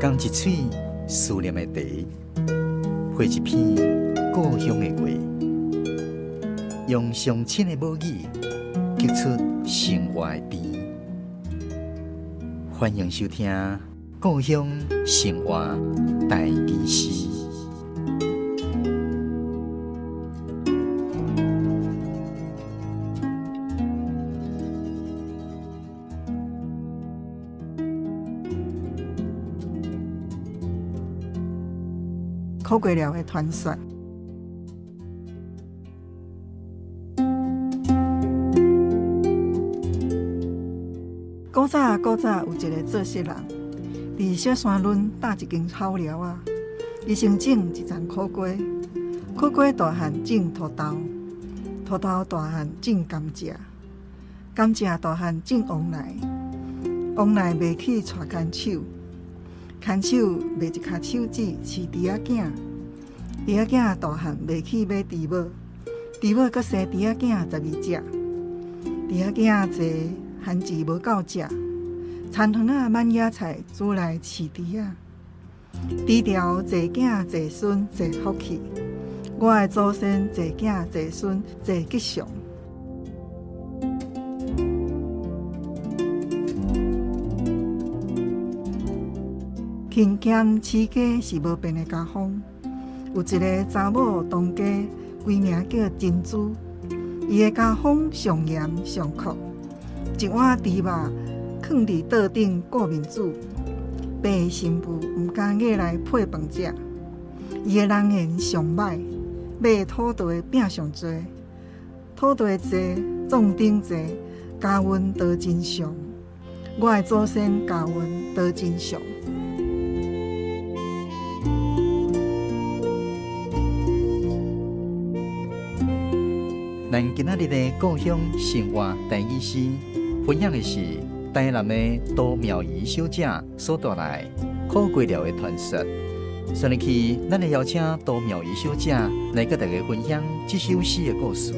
仝一喙思念的茶，配一篇故鄉的話，用上親的母語，激出生活的甜。歡迎收聽《故鄉生活台語詩》。苦瓜寮的傳說。古早古早有一个做穡人，佇小山崙搭一間草寮仔。伊先種一層苦瓜，苦瓜大漢種土豆，土豆大漢種甘蔗，甘蔗大漢種黃梨，黃梨賣去娶牽手。牽手賣一跤手指飼豬仔囝，豬仔囝大漢賣去買豬母，豬母閣生豬仔囝12隻，豬仔囝濟，番薯無夠食，田園仔滿野菜煮來飼豬仔，豬條濟囝濟孫濟福氣，我的祖先濟囝濟孫濟吉祥。勤儉持家是無變的家風。有一个查某當家，規名叫珍珠，伊的家風上嚴上酷。一碗豬肉囥佇桌頂顧面子，爸新婦毋敢過來配飯食。伊的人緣上歹，買土地的餅上濟，土地濟，壯丁濟，家運都真上。我的祖先家運都真上。咱今仔日的故鄉生活台語詩，分享的是台南的杜妙儀小姐所帶來苦瓜寮的傳說。上一期，咱會邀請杜妙儀小姐來佮大家分享這首詩的故事。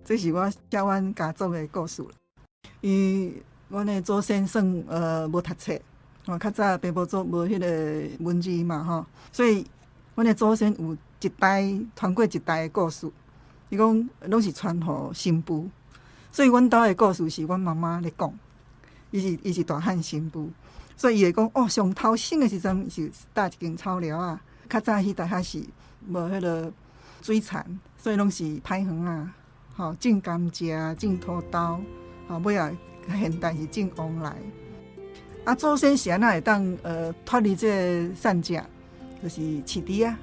這是我寫阮家族的故事。伊，阮的祖先算無讀冊，吼，較早爸母祖無彼個文字嘛吼，所以阮的祖先有一代傳過一代的故事。伊講攏是傳予新婦，所以阮兜的故事是阮媽媽咧講。伊是大漢新婦，所以伊會講哦，上頭生的時陣是搭一間草寮仔，較早彼代還是無彼個水田，所以攏是歹園仔，吼，種甘蔗、種土豆，吼，尾仔現代是種黃梨。啊，祖先是按怎會當脫離這个散食，就是飼豬仔，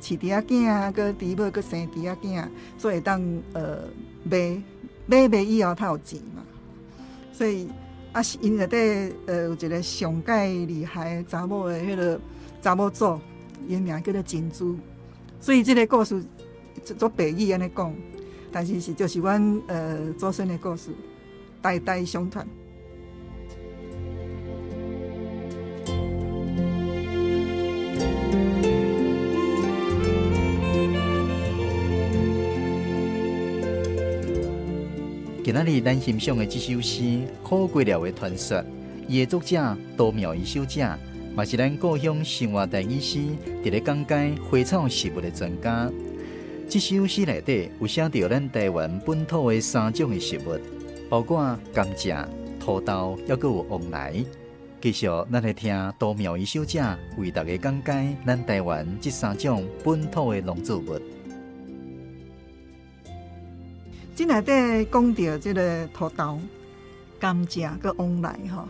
飼豬仔囝，閣豬母閣生豬仔囝，所以會當賣買賣以後才有錢嘛。所以啊，是𪜶內底有一個上蓋厲害的查某的彼个查某祖，伊的名叫做珍珠。所以這个故事做白語按呢講，但是是就是阮祖先的故事，代代相傳。今仔日咱欣賞的這首詩《苦瓜寮的傳說》，伊的作者杜妙儀小姐，嘛是咱故鄉生活台語詩佇咧講解花草植物的專家。這首詩內底有寫著咱台灣本土的三種的食物，包括甘蔗、土豆，猶閣有黃梨。繼續，咱來聽杜妙儀小姐為大家講解咱台灣這三種本土的農作物。這內底講著這个土豆、甘蔗佮黃梨吼，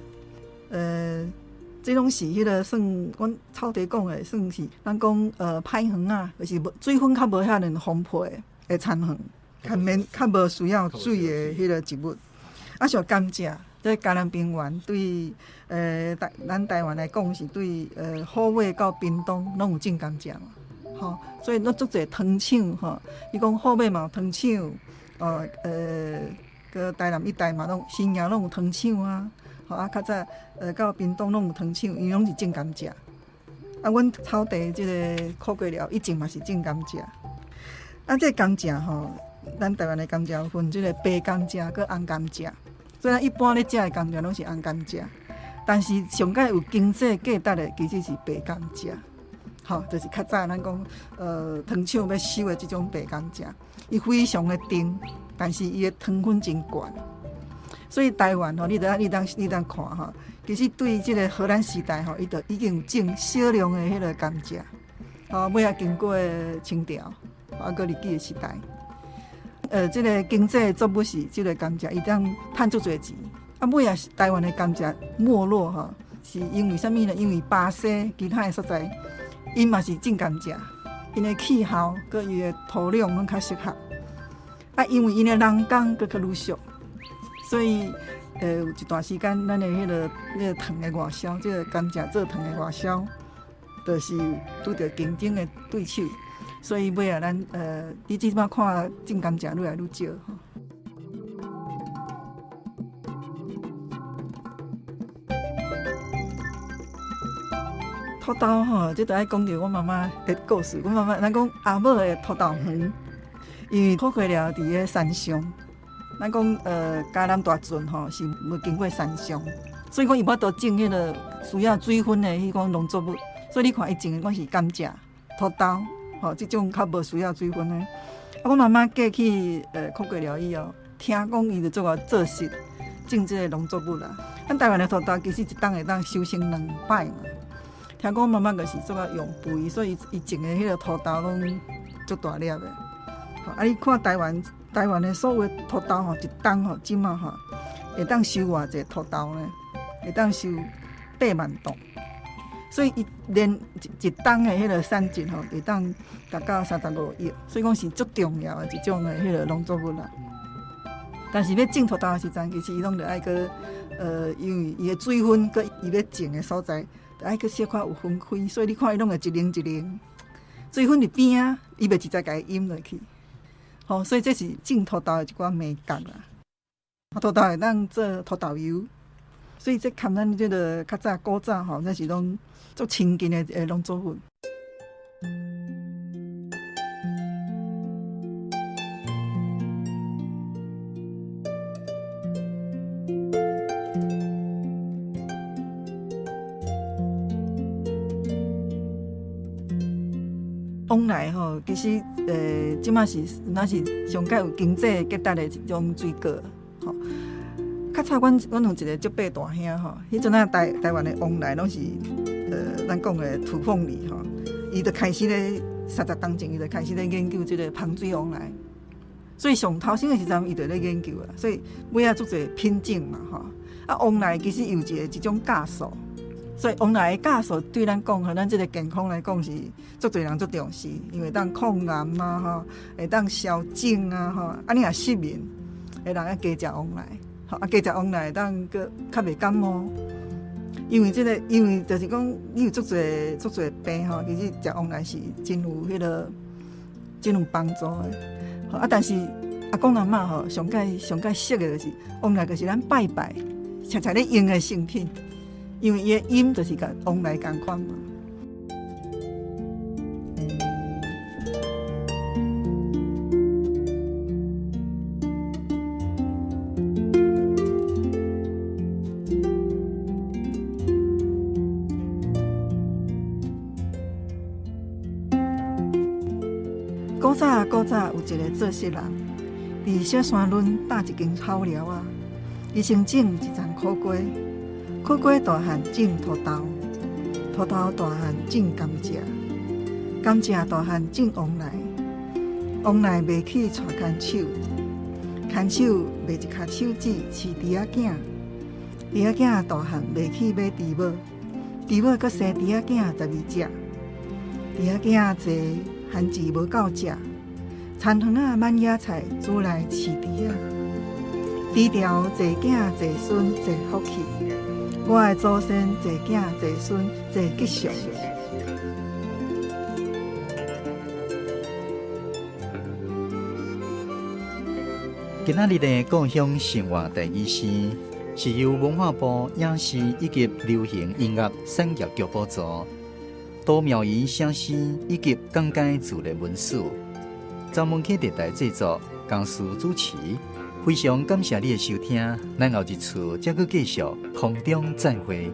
這攏是彼个算阮草地講的，算是咱講歹園仔，就是無水分較無遐爾豐沛的田園，較免較無需要水的彼个植物。啊，像甘蔗，這嘉南平原對台咱台灣來講是對虎尾到屏東攏有種甘蔗嘛，吼，所以攏足濟糖廠吼，伊講虎尾嘛有糖廠。閣台南一帶嘛，攏新營攏有糖廠啊，吼啊，較早到屏東攏有糖廠，𪜶攏是種甘蔗。啊，阮草地這个苦瓜寮以前嘛是種甘蔗。啊，這个甘蔗吼，咱台灣的甘蔗有分這个白甘蔗佮紅甘蔗，雖然一般咧食的甘蔗攏是紅甘蔗，但是上蓋有經濟價值的其實是白甘蔗。吼，就是較早咱講，糖廠欲收的這種白甘蔗，伊非常的甜，但是伊的糖分真懸。所以台灣吼，你當看吼，其實對這个荷蘭時代吼，伊就已經有種少量的彼个甘蔗，吼，尾仔經過清朝，啊，閣日治的時代，這个經濟作物是這个甘蔗，伊當趁足濟錢。啊，尾仔台灣的甘蔗沒落吼，是因為啥物呢？因為巴西其他的所在。𪜶嘛是種甘蔗，𪜶的氣候佮伊的土壤攏較適合。啊，因為𪜶的人工閣較愈俗，所以有一段時間，咱的彼個糖的外銷，這個甘蔗做糖的外銷，就是拄著競爭的對手，所以尾仔咱你這擺看種甘蔗愈來愈少。土豆吼，這就愛講著阮媽媽的故事。阮媽媽，咱講阿母的土豆園，因為苦瓜寮佇咧山上，咱講嘉南大圳吼是無經過山上，所以講伊無法度種彼个需要水分的彼種農作物。所以你看伊種的攏是甘蔗、土豆，吼，這種較無需要水分的。啊，阮媽媽嫁去苦瓜寮以後，聽講伊就做個做實種這個農作物啦。咱台灣的土豆其實一冬會當收成兩擺嘛。聽講媽媽就是做較用肥，所以伊種的彼个土豆攏足大粒的。啊，你看台灣的所有的土豆吼，一冬吼，這馬吼，會當收偌濟土豆呢？會當收8萬噸。所以伊連一冬的彼个產值吼，會當達到35億。所以講是足重要的一種的彼个農作物啦。但是欲種土豆的時陣，其實伊攏著愛閣因為伊的水分佮伊欲種的所在。愛閣小可有分開，所以你看伊攏會一零一零，水分佇邊仔，伊袂直接共伊飲落去。吼，所以這是種土豆的一寡眉角啦。土豆會當做土豆油，所以這含咱這个較早古早吼，這是攏足親近的農作物。往來吼，其實這馬是若是上蓋有經濟價值的一種水果吼。較早阮有一個叔伯大兄吼，彼陣仔台灣的往來攏是咱講的土鳳梨吼，伊就開始咧30冬前，伊就開始咧研究這个芳水往來。所以上頭先的時陣，伊就咧研究啦。所以尾仔足濟品種嘛吼。啊，往來其實有一種酵素。所以往來的酵素對咱講，咱這个健康來講是足濟人足重視，因為當抗癌啊吼，會當消腫啊吼。啊，你若失眠的人愛加食往來，吼啊加食往來會當閣較袂感冒。因為這个，因為就是講你有足濟足濟病吼，其實食往來是真有彼个真有幫助的。啊，但是阿公阿嬤吼，上蓋熟的就是往來，就是咱拜拜，常常咧用的聖品。因為伊的音就是佮往來仝款嘛。古早古早有一个做穡人，佇小山崙搭一間草寮仔，伊先種一層苦瓜。苦瓜大漢種土豆，土豆大漢種甘蔗，甘蔗大漢種往來，往來賣去娶牽手，牽手賣一跤手指飼豬仔囝，豬仔囝大漢賣去買豬母，豬母閣生豬仔囝12隻，豬仔囝濟，番薯無夠食，田園仔滿野菜煮來飼豬仔，豬條濟囝濟孫濟福氣。我的祖先濟囝濟孫濟吉祥。今仔日的故鄉生活台語詩，是由文化部影視以及流行音樂產業局補助，杜妙儀寫詩以及講解自然文史，曾文溪電台製作。江蘇主持。非常感謝你的收聽，咱後一次再閣繼續空中再會。